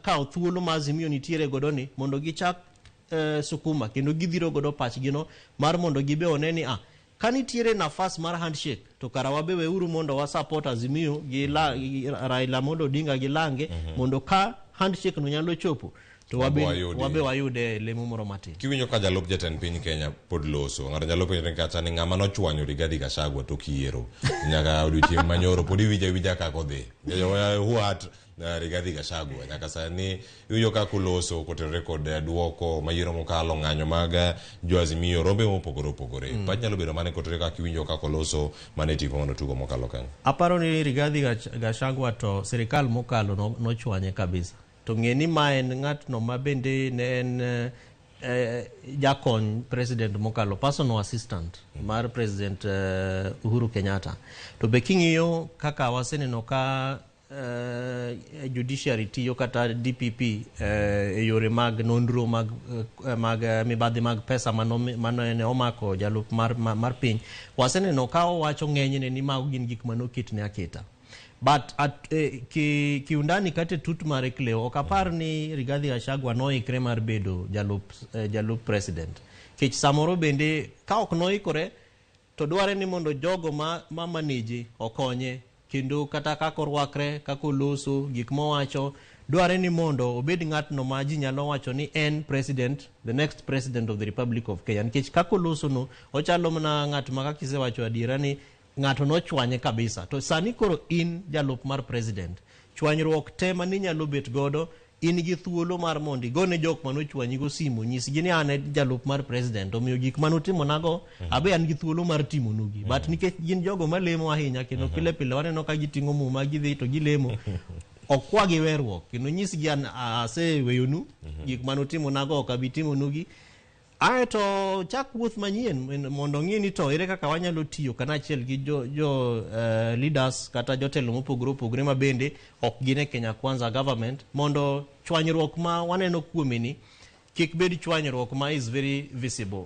kawo thuolo ma Azimio nitiere godo ni mondo gichak sukuma kendo gidhiro godo pachgino mar mondo gibe one ni ka nitiere nafas mar handshake, to kara wabe weuru mondo wa support Azimio gi Raila Amolo Odinga gi lange mondo ka handshake no nyalo chopo to wabe wayudi. Wabe wayude lemo moro matin. Kiwinjo ka jalup jatend piny Kenya pod loso, ng'ato nyalo penjore kata ni ng'ama nochwanyo Rigathi Gachagua tok yiero nyaka odiochieng' manyoro pod iwinjo awinja kaka odhi. Who hurt Rigathi Gachagua nyaka sani iwinjo kaka oloso kotenore kod duoko mayiero mokalo, ng'anyo mag jo Azimio, rombe mopogore opogore. Pach nyalo bedo mane kotenore kaka iwinjo kaka oloso mane tipo manotugo mokalo kanyo? Aparo ni Rigathi Gachagua to sirikal mokalo nochwanye kabisa, to ng'e ni ma en ng'atno ma bende ne en jakony president mokalo, personal assistant mar President Uhuru Kenyatta. To be king'iyo kaka waseneno ka judiciary tiyo kata DPP e yore mag nonro mag mibadhi mag pesa mano ne omako jalup mar piny, waseneno ka owacho ng'enyne ni mago gin gik manoketne aketa. But kiundani kata e tut mare, Cleo, ok apar ni Rigathi Gachagua noikre mar bedo jalup president, kech samoro bende ka ok noikore to dware ni mondo jogo ma manage okonye, kendo kata kaka orwakre, kaka oloso, gik mowacho, dware ni mondo obed ng'atno ma ji nyalo wacho ni en president, the next president of the Republic of Kenya, nikech kaka oloso no ochalo mana ng'at ma kaka isewacho adiera ni ng'ato nochwanye kabisa. To sani koro in jalup mar president, chwanyruok te maninyalo bet godo, in gi thuolo mar mondo igone jok manochwanyi go simu, nyisgi ni an e jalup mar president, omiyo gik manutimonago abe an gi thuolo mar timonugi. But nikech gin jogo malemo ahinya kendo pile pile waneno ka giting'o muma gidhi to gilemo, ok kwa gi weruok kendo nyisgi an aseweyonu gik manutimonago, ok abi timonugi. Aeto chak wuoth manyien mondo ng'i ni to ere kaka wanyalo tiyo kanachiel gi jo leaders kata jotelo mopogore opogore ma bende ok gin e Kenya Kwanza government, mondo chwanyruok ma waneno kuome ni kik bed chwanyruok ma is very visible.